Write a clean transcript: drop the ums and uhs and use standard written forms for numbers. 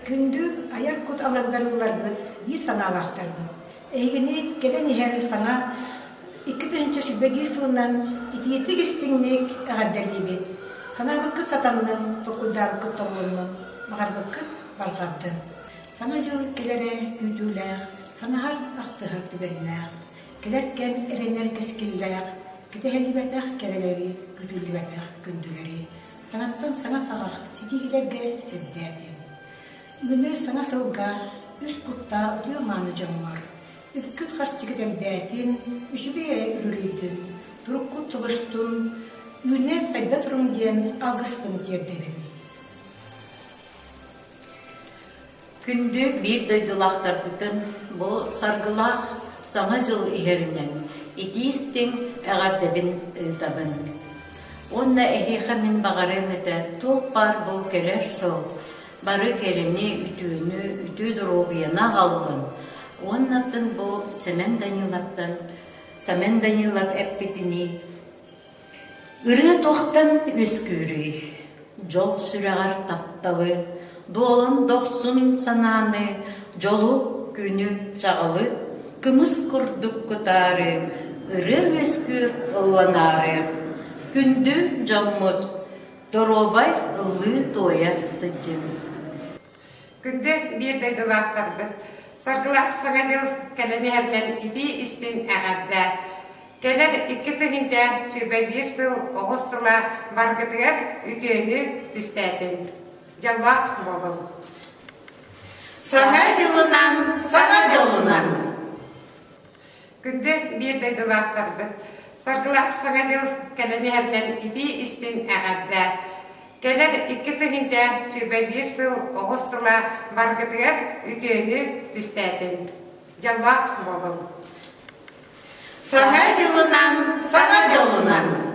Күндү айар кут алыбыгар ылларбыт биир санаалаахтарбыт. Эһигини кэлэн иһэр саҥа 2021 сылынан итиитик-истиҥник эҕэрдэлиибит. Санаабыккыт сатаннын, толкуйдаабыккыт тобулуннун, баҕарбыккыт барҕардын. Саҥа дьыл кэлэрэ күүтүүлээх, санаһар ахтыһар түгэннээх, кэлэр кэм эрэнэр кэскиллээх, кэтэһиллибэтэх кэрэлэри, күүтүллүбэтэх күндүлэри саҥаттан саҥа саҕах ситиһиилэргэ сирдээтин. Үүнэр саҥа сылга үс куттаах үтүө-мааны дьоҥҥор үпкүт-харчыгыт элбээтин, үчүгэй эрэ үрүлүйдүн, туруккут тубустун, үүнэн-сайда туруҥ диэн алгыспын тиэрдэбин. Күндү биир дойдулаахтарбытын бу саргылаах Саҥа дьыл иһэринэн итии-истиҥ эҕэрдэбин ыытабын. Уонна эһиэхэ мин баҕарыам этэ туох баар бу кэлэр сыл бары кэрэни, үтүөнү, үтүө доруобуйаны аҕаллын. Уоннаттан бу Сэмэн Даниловтан Сэмэн Данилов эппитинии Ырыа туохтан үөскүүрүй? Дьол сүрэҕэр тапталы, дуолан дохсун санааны, дьолу, күнү, чаҕылы кымыс курдук кутаары, ырыа үөскүүр ылланаары. Күндү дьоммут, доруобай ыллыы-туойа сылдьыҥ. Күндү биир дойдулаахтарбыт, Саргылаах Саҥа дьыл кэлэн иһэринэн итии-истиҥ эҕэрдэ! Кэлэр 2021 сыл оҕус сыла баргытыгар үтүөнү түстээтин! Дьоллоох буолуҥ! Саҥа дьылынан, саҥа дьолунан! Күндү биир дойдулаахтарбыт, Саргылаах Саҥа дьыл кэлэн иһэринэн итии-истиҥ эҕэрдэ! Кэлэр 2021 сыл оҕус сыла баргытыгар үтүөнү түстээтин! Дьоллоох буолуҥ! Саҥа дьылынан, саҥа дьолунан!